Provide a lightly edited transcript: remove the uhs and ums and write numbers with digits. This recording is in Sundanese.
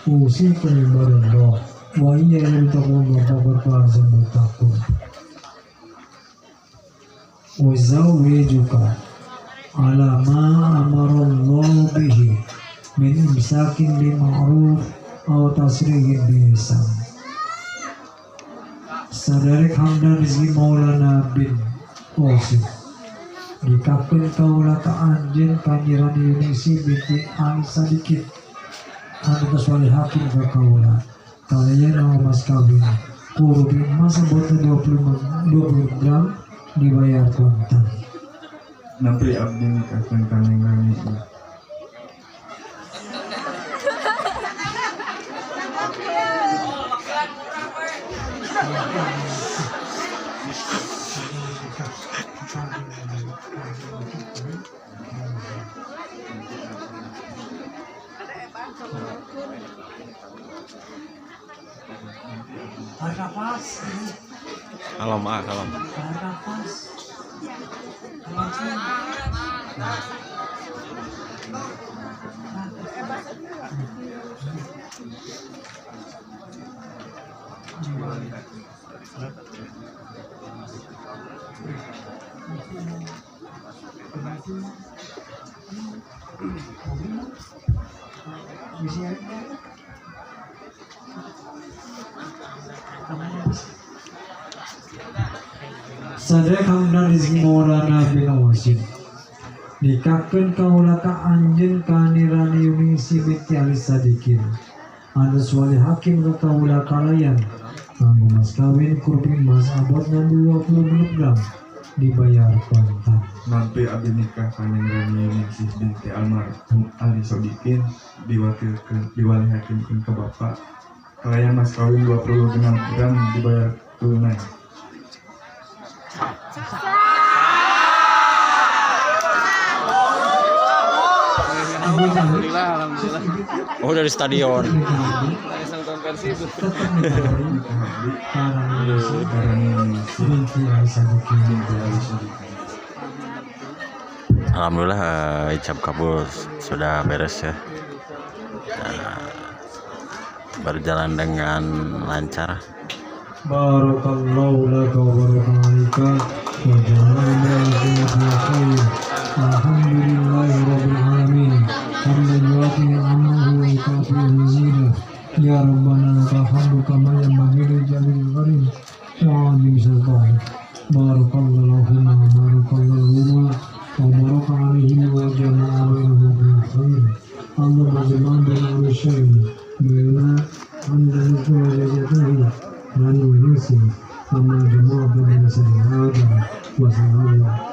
Usikum ibadallah wa iya taqullu faqad faza muttaqun. Uzawwijuka ala ma amarallahu bihi min imsakin bi ma'ruf aw tasrihin bi ihsan. Saderek Hamdan Rizki Maulana bin Osim dikakeun kaula ka anjeun Pangeran Yunisi binti Ali Sadikin anu tos wali hakim ka kaula kalayan mas kawin kurubi emas sebotol 20 gram dibayar kontan. Nampi abdi nikahkeun ka Neng Rani. Tarik nafas. Kalem ah, kalem. Tarik nafas. Sadek Hamdan Rizki Maulana bin Wasim nikahkeun kaula ka anjeun ka Nirani Yunisi binti Ali Sadikin anu wali hakim ka kaula kalayan kanggo mas kawin kurbi mas abotna 20 gram dibayar kontan. Nampi abdi nikah ka Neng Rani Yuningsih binti almarhum Ali Sodikin diwakilkeun diwali hakimkeun ka bapak kalayan mas kawin 26 gram dibayar tunai. Alhamdulillah, alhamdulillah. Oh, dari stadion. Alhamdulillah ijab kabul sudah beres ya. Nah, berjalan dengan lancar. Barakallahu laka wa baraka alaika wa ja'alna fi khair. Alhamdulillahi rabbil alamin. Hamdan yuafi ni'amahu wa yukafi'u mazidah. Ya Rabbana lakal hamdu kama yanbaghi li jalali wajhika wa 'azimi sultanik. Barakallahu lahuma wa barakallahu lahuma wa baraka alaihima wa jama'a bainahuma fi khair. Allahumma jama'a baina al-syai' baina hamdan wa jazatihi. Rani Yunisi kama jama'a